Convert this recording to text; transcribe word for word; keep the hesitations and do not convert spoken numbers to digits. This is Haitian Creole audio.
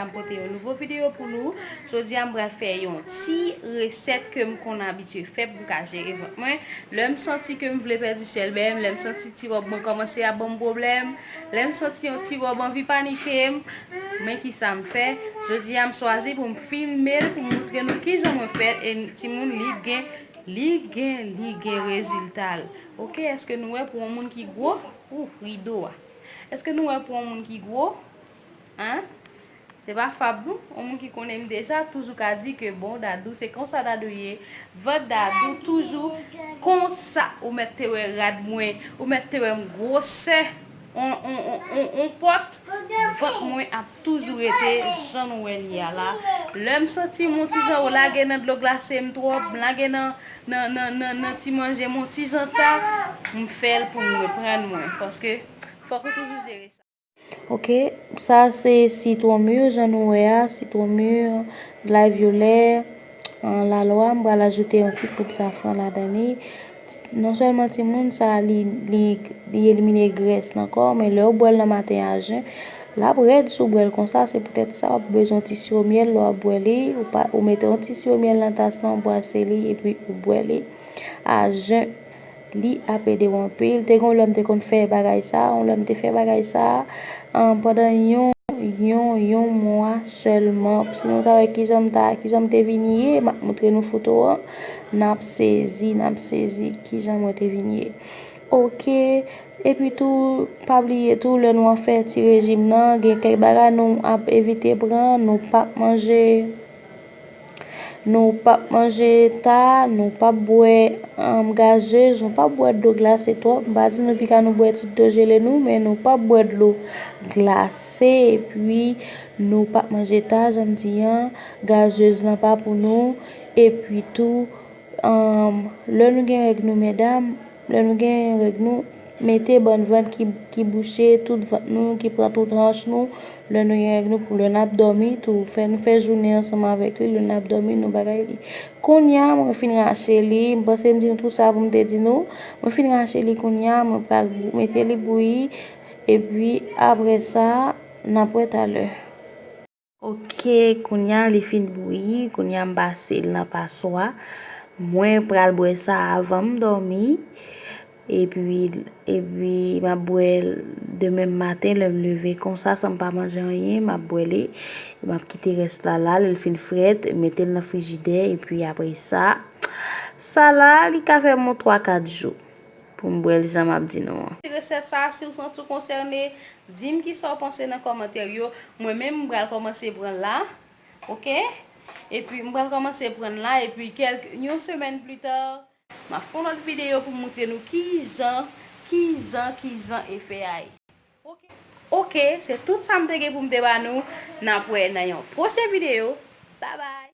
M pote yon nouvo videyo pou nou. Jodi a m pral fè yon ti resèt ke m konn abitye fè pou m ka jere vant mwen. Lè m santi ke m vle pèdi chèlbè m, lè m santi ti wòb mwen kòmanse ap ban m pwoblèm, lè m santi yon ti wòb anvi panike m, men kisa m fè. Jodi a m chwazi pou m filme l pou m moutre nou kijan mwen fè l. E timoun, li gen, li gen, li gen rezilta l. Oke, èske nou wè pou yon moun ki gwo? Ou, rido a. Èske nou wè pou yon moun ki gwo? Hein? Se pa fab non. Yon moun ki konnen m deja toujou ka di ke bon, Dadou, se konsa Dadou ye. Vant Dadou toujou konsa. Ou mèt te wè rad mwen, ou mèt te wè m gwosè on, on, on, on, on pòt. Vant mwen ap toujou rete jan nou wè l ye a la. Lè m santi m on ti jan, ou lage nan dlo glase m twòp, m lage nan, nan, nan, nan, nan ti manje m on ti jan ta, m fè l pou m reprann mwen. Paske fòk ou toujou jere sa. Oke, sa se sitwon mi, jan nou wè a, sitwon mi, lay vyolè, an, lalwa, m pral ajoute yon ti poud safran ladan li. Non sèlman timoun, sa li, li, li elimine grès nan kò, men lè w bwè l nan maten a jen, l ap rèd si w bwè l konsa, se poutèt sa w ap bezwen yon ti siwo myèl lè w ap bwè li, ou pa, ou mete yon ti siwo myèl nan tas lan, w bwase li, epi ou bwè li a jen. Li ap ede w anpil. Te gen yon lè m te konn fè bagay sa, yon lè m te fè bagay sa, an, pandan yon, yon, yon mwa sèlman. Si nou ta wè kijan m ta, kijan m te vin ye, m ap moutre nou foto an. N ap sezi, n ap sezi kijan mwen te vin ye. Oke. Epi tou, pa bliye tou, lè nou ap fè ti rejim nan, gen kèk bagay nou ap evite pran, nou p ap manje. Nou p ap manje ta, nou p ap bwè, um, gazez, nou p ap bwè dlo glase twòp. M pa di nou pika nou bwè ti dlo jele nou, men nou p ap bwè dlo glase. Epi, nou p ap manje ta, jan m di an, gazez lan pa pou nou. Epi tou, um, lè nou gen règ nou, medam, lè nou gen règ nou, mete bannvant ki, ki bouche tout vant nou, ki pran tout hanch nou, lè nou gen règ nou, pou lè n ap dòmi tou, fè nou fè jounen ansanm avèk li, lè n ap dòmi, nou bagay li. Kounye a, mwen fin rache li, m panse m di nou tout sa pou m te di nou, mwen fin rache li kounye a, mwen pral bou-, mete li bouyi, epi apre sa, n ap wè talè. Oke, kounye a li fin bouyi, kounye a m pase l nan paswa. Mwen pral bwè sa avan m dòmi. Epi, epi m ap bwè l demen maten lè m leve konsa san m pa manje anyen, m ap bwè li. M ap kite rès la la, lè l fin frèt, mete l nan frijidè, epi apre sa, sa la, li ka fè m yon twa kat jou pou m bwè l jan m ap di nou an. Ti resèt sa, si w santi w konsène, di m kisa w panse nan kòmantè yo. Mwen menm, m pral kòmanse pran l la, oke? Epi, m pral kòmanse pran l la, epi kèlke, yon semèn pita, m ap fè yon lòt videyo pou m moutre nou kijan, kijan, kijan efè a ye. Oke? Oke, se tout sa m te gen pou m te ba nou. N ap wè nan yon pwochen videyo. Babay!